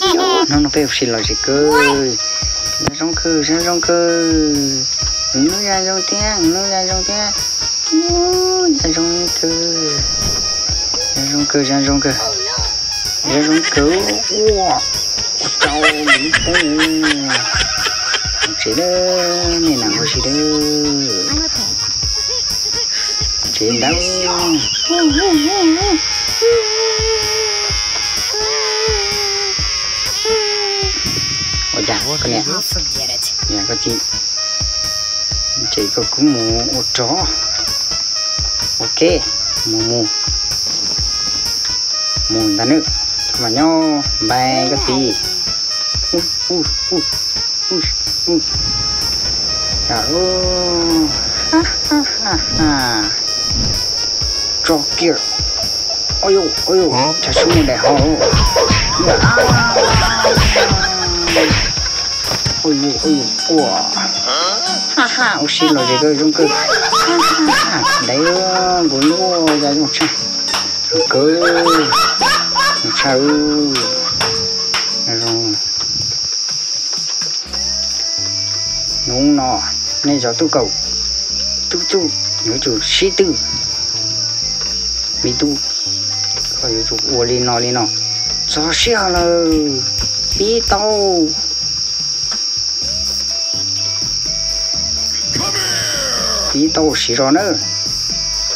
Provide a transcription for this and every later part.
Hnub no peb ua si lom zem kawg. Zoo kawg, zoo zoo kawg. Hnub no zoo thiab, hnub no zoo thiab. Ua zoo kawg. Zoo zoo kawg, zoo zoo kawg. Zoo zoo kawg. Ua, ua rau lub poob. Tsev lawm, nej nam ua si lawm. Tsev ntawd. Ua cas koj niam, koj txiv, ces koj kuj mus ua rog. Ok, mus mus, mus ntag nawb. Koj mas nyob npai koj txiv. Tso kiag. Ua yus, ua yus, cas sib mus daim hauv. Ua yus, ua yus, ua. Ha ha, ua si lom zem kawg, zoo kawg. Ntawd kuv lub ya zoo tshaj, zoo kawg, zoo tshaj. Hnub no nej cov tub kaum tub txuj yuav tsum sib tw. Me tub, koj yuav tsum ua li no li no. Txog sij hawm lawm, pib tau. Pib tau siv zog nawb.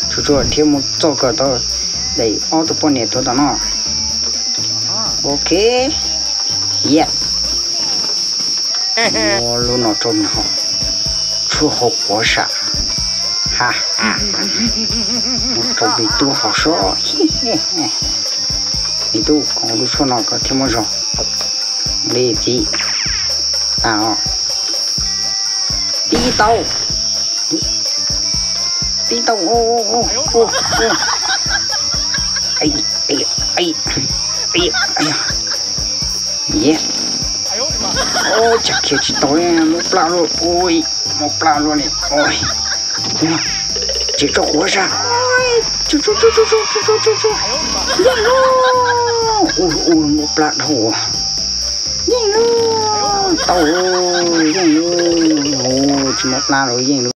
Tsuag tsuag dhia mus txog kom tau daim ob tug poj niam tuav tom no. Ok. Yam. Ua lub no rau nws haus, tshuaj haus quav sam. Ha, ua rau me tub haus soj. Me tub, koj ua lub tshuaj no koj thiaj muaj zog. Li txiv, tas os. Pib tau. Pib tau. Ua, cas khiav tsis tau, mob plab luaj. Ua, mob plab luaj li. Tsis tso quav sab. Yeej lauj. Ua, mob plab dhau. Yeej lauj, tau, yeej lauj. Tsis mob plab lawm, yeej lauj.